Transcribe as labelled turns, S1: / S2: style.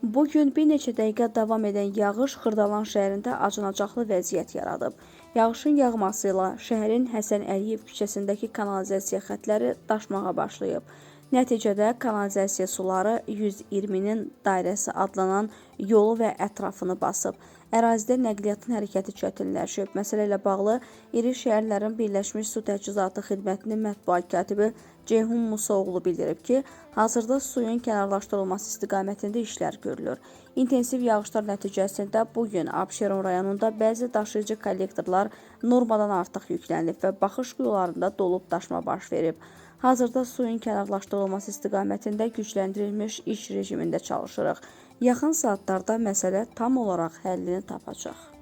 S1: Bu gün bir neçə dəqiqə davam edən yağış Xırdalan şəhərində acınacaqlı vəziyyət yaradıb. Yağışın yağması ilə şəhərin Həsən Əliyev küçəsindəki kanalizasiya xətləri daşmağa başlayıb. Nəticədə kanalizasiya suları 120-nin dairəsi adlanan yolu və ətrafını basıb. Ərazidə nəqliyyatın hərəkəti çətinləşib. Məsələ ilə bağlı İri Şəhərlərin Birləşmiş Su Təchizatı Xidmətinin mətbuat katibi Ceyhun Musaoğlu bildirib ki, hazırda suyun kənarlaşdırılması istiqamətində işlər görülür. İntensiv yağışlar nəticəsində bu gün Abşeron rayonunda bəzi daşıyıcı kollektorlar normadan artıq yüklənib və baxış quyularında dolub daşma baş verib. Hazırda suyun kənarlaşdırılması istiqamətində gücləndirilmiş iş rejimində çalışırıq. Yaxın saatlarda məsələ tam olaraq həllini tapacaq.